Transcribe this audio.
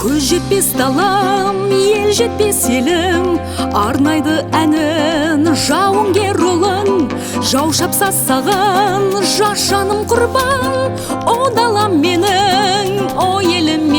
Көз жетпес далам, ел жетпес елім, арнайды әнін жауынгер ұлың. Жау шапса саған, жас жаным құрбан, о далам менің, о елім.